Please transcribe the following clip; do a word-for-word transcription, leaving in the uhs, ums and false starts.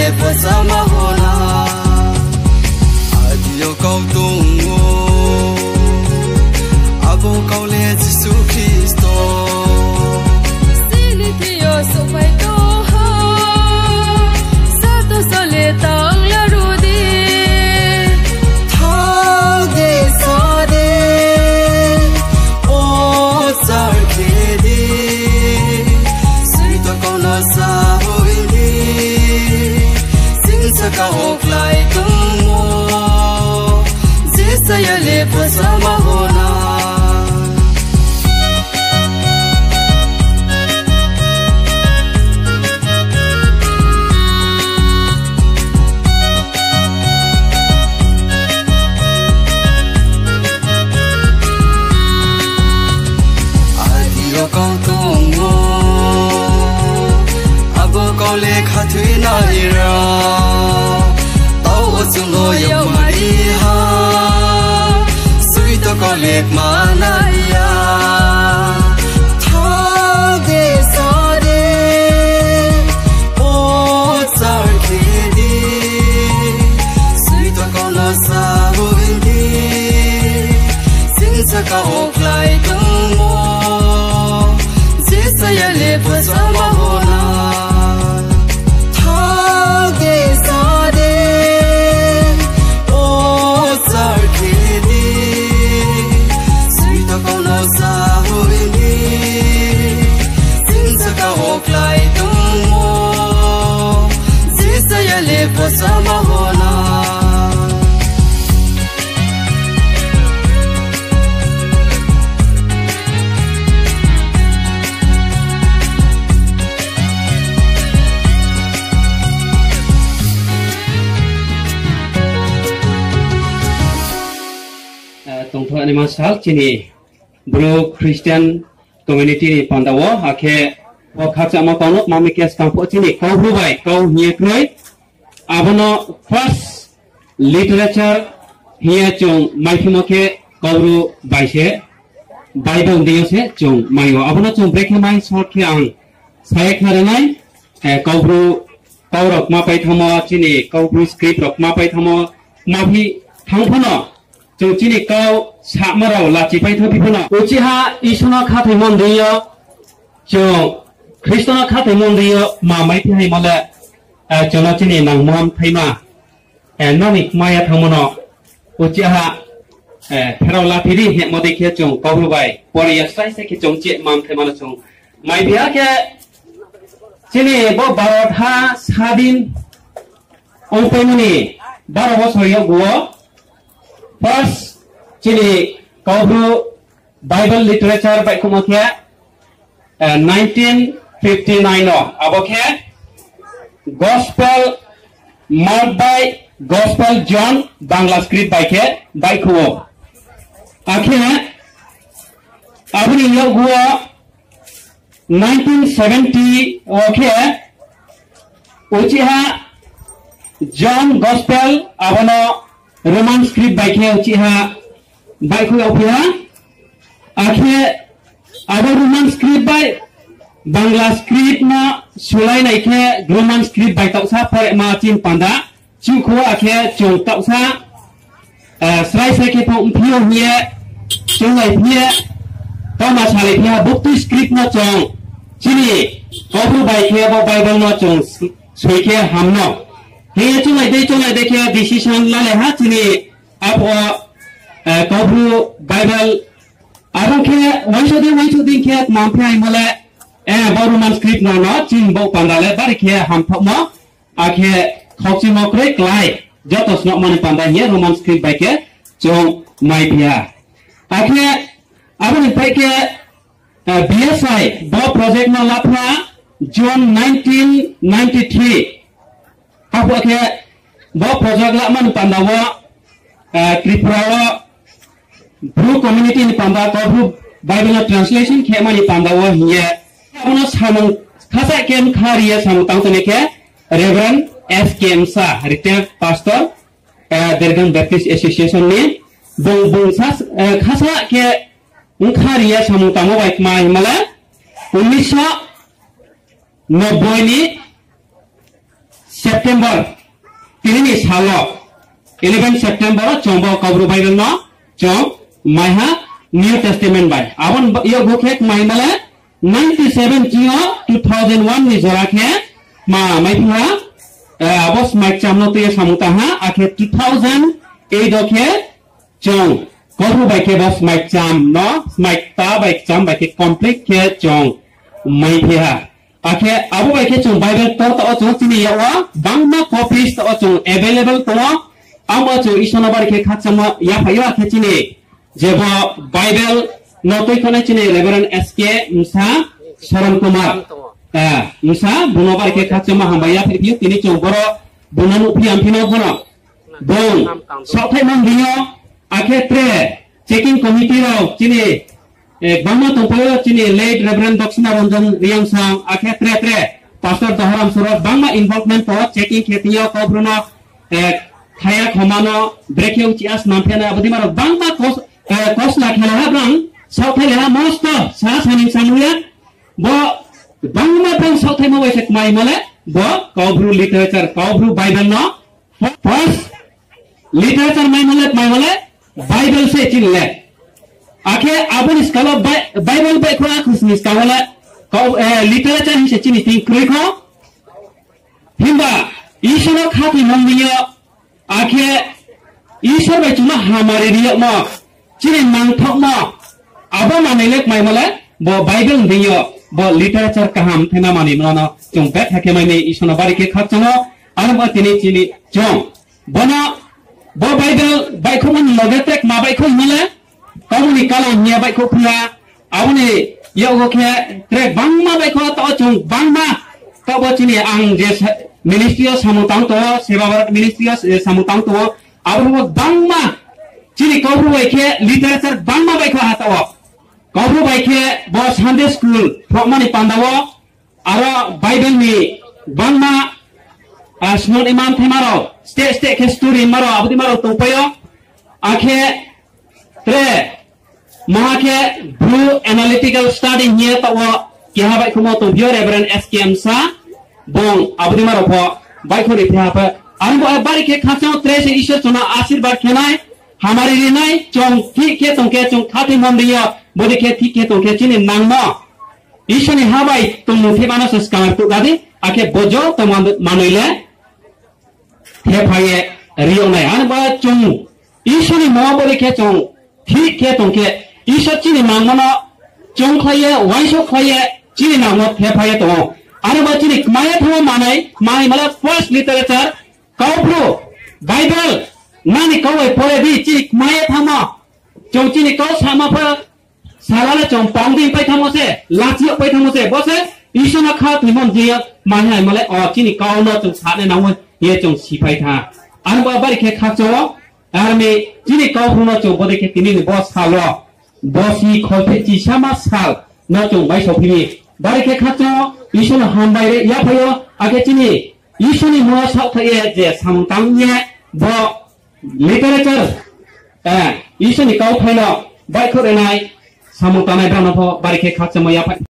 Bwsama hona, adio kau tongo, abo kau le Jisu Khristo. Sini thio sopai tongha, sato sale tang larudi. Thang de sade, o sar khedi, sui to kono sa hoini. Sing saka oklai tongmo, Jisaya le pasa mahona. Adio kau tongo, abo kau le khathwi naira. Tau o chungo yau mari ha, sui to kau le manaya. Thang de sade, o sar khedi, sui to kono sa buindi. Sing saka oklai tongmo, Jisaya le pasa mahona. Thang de sade, o sar khedi, sui to kono sa hoini. Sing saka oklai tongmo, Jisaya le pasa mahona. Eh, tongthok ani ma sal chini Bru Christian community ni panda o, hakhe o khakchangma kau no mami khe skang pho chini kau bru bai kau hiye kroi. Abono first literature hiye chwng maithimo khe kau bru bai se Bible diyo se chwng maio. Abono chwng brekhe mai short khe ang saya kha rwnai, eh, kau bru kau rok ma pai thamo chini kau bru script rok ma pai thamo ma phi thang phano. Chwng chini kau sama rao lachi pai thang phi phano. Uchiha Iswrno khathai mon diyo, chwng Khristono khathai mon diyo, ma mai phi hai mole, eh, chwngno chini nangmon thaima, eh, nani maya thangmano. Uchiha, eh, pherao laphiri he mode khe chwng kau bru bai, poriya sai sai khe chwng che mam thaimano chwng. Mai biya khe chini bo Bharat ha sadin ongpaimani baro bosor yaguo first chini kau bru Bible literature bai khuma khe, eh, nineteen fifty nine o abo khe Gospel Mark bai Gospel John Bangla script bai khe bai khuo. Akhe aboni yaguo nineteen seventy o khe uchiha John Gospel abono Roman script bai khe uchiha bai khuya phiya. Akhe abo Roman script bai Bangla script no sulai nai khe Roman script bai toksa pore ma chin panda. Chukhuo akhe chwng toksa, eh, srai srai khe phung phiyo hiye, chwnglai phiye, tama salai phiya, buktui script no chwng, chini kau bru bai khe bo Bible no chwng s-, soi khe hamno. Hiye chwnglai dei, chwnglai dei khe decision lalai ha chini abo, eh, kau bru Bible, abo khe waisa de waisa din khe mam phiya mole, eh, bo Roman script no no, chini bo panda le bari khe ham thokmo. Akhe khokchimo kwrwi klai joto snokmani panda hiye Roman script bai khe chwng mai phiya. Akhe aboni pai khe, eh, B S I bo project no laphra June nineteen ninety-three. Abo khe bo project lamani panda o, eh, Tripura o Bru community ni panda kok Bru Bible no translation khe mani panda o hiye. Abono samung khasa khe wngkha riya samung tang toni khe Reverend S K Msa, retired pastor, eh, Dergang Baptist Association ni. Bung, bung sas-, eh, khasa khe wngkha riya samung tamo bai kma himala unnish nobboi ni September, tini ni salo, eleven September o chwng bo Kaubru Bible no chwng maiha New Testament bai. Aboni ba-, yo bo khe mai male ninety seven chini o two thousand one ni jora khe ma mai phiya, eh, abo smai cham no twi samung ta ha, akhe two thousand eight o khe chwng Kaubru bai khe bo smai cham no, smai ta bai cham bai khe complete khe chwng mai phiya. Akhe abo bai khe chwng Bible tor ta o chwng chini yago bangma copies ta o chwng available tongo. Amo chwng Iswrno bari khe khakchangma yaphaio, akhe chini je bo Bible no twi khonai chini Reverend S K Msa Saran Kumar, eh, Msa, bono bari khe khakchangma hambai yaphai phio, tini chwng boro bono nukphi amphino bono. Bong, saothai mang bini o, akhe tre checking committee rok chini, eh, bangma tongphai o chini late Reverend Daksina Ranjan Riyangsang, akhe tre tre Pastor Dohoram Surok bangma involvement tongo, checking khe twi o Kaubru no, eh, khaya khoma no brekhe uchi as nam phena abodi marok bangma kos, eh, kosla khela ha bang saothai leha mosto sa saning samuya bo bangma bang saothai mo bai se kmai mole bo Kaubru literature, Kaubru Bible no First, literature mai mole, mai mole Bible se chini le. Akhe aboni skalo Bi-, Bible bai khora khusni skalo le kau, eh, literature hinse chini ting kroi kho. Himba Iswrno khatwi mongbiyo, akhe Iswr bai chuma hamari riyo mo. Chini mangthokma abo manwi le kmai mole bo Bible wngwi yo, bo literature kaham thema manwi mano chwng betha khe mai ni Iswrno bari khe khakchangno. Aro bo tini chini chwng bono bo Bible baikho mani loge tek ma baikho mole, tamoni kalam hiya baikho phunga. Aboni yago khe tre bangma baikho to chwng bangma to bo chini ang je sa-, ministry o samung tang to, Seva Bharat ministry o, eh, samung tang to, abo bangma chini Kaubru bai khe literature bangma baikho ha to. Kaubru bai khe bo Sunday school phokmani pandao aro Bible ni bangma, ah, snon imam thai maro, state state khe story maro, abodi maro tongpaio. Akhe tre maha khe Bru Analytical Study hiye to o keha bai khumo tongpio Reverend S K Msa, bong abodi maro pho bai khori phe ha phe. Ang bo bari khe khasao tre se Isor chona ashirbad khenai. Hamari rinai, chwng thik khe tongkhe, chwng khatwi mon rinyo, bodi khe thik khe tongkhe, chini nangno. Iswrni ha bai tongmung thebano se swkang tuk gadi, akhe bojo tongma manwi le thephaye riyoknai. Ano ba chwng Iswrni mo bodi khe chwng thik khe tongkhe, Iswr chini nangmano chwng khlaiye, uansuk khlaiye, chini nangno thephaye tongo. Ano ba chini kmaya thango manai, manai mala first literature, Kaubru, Bible, nani kau bai pore di, chini kmaya thangma, chwng chini kau sama pha, salale chwng pang di pai thangma se, lachi pai thangma se, bo se, Iswrno kha twi mon jiya, mani hai male, o chini kau no chwng sane nangma, ye chwng sipai tha. Ang ba bari khe kha cho, armi, chini Kaubru no chwng bode khe tini ni bo salo, bo si khol khe chi sama sal, no chwng bai so phini. Bari khe kha cho, Iswrno hambai re, ya phayo, ake chini, Iswrni mungno saohthaye je samung tangye bo literature, eh, Iswrni kau phaino baikho renai samung tangnai brano pho bari khe khakchangma yaphai.